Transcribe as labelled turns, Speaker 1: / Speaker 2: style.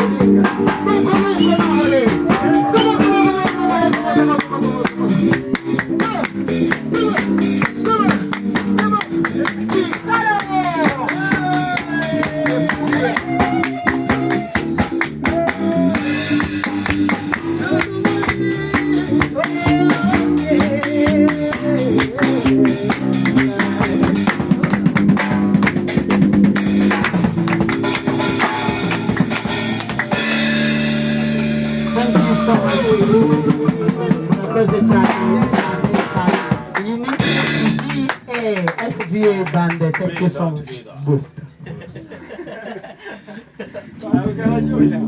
Speaker 1: Nuko nuko naho rero. Come on, come on, come on, come on, come on, come on, come on. Seven, seven, seven, Gitaramo! Thank you so much. Murakoze cyane cyane cyane. Iyi ni FVA, FVA band. Thank you so much. Boost.
Speaker 2: Kararyoshye.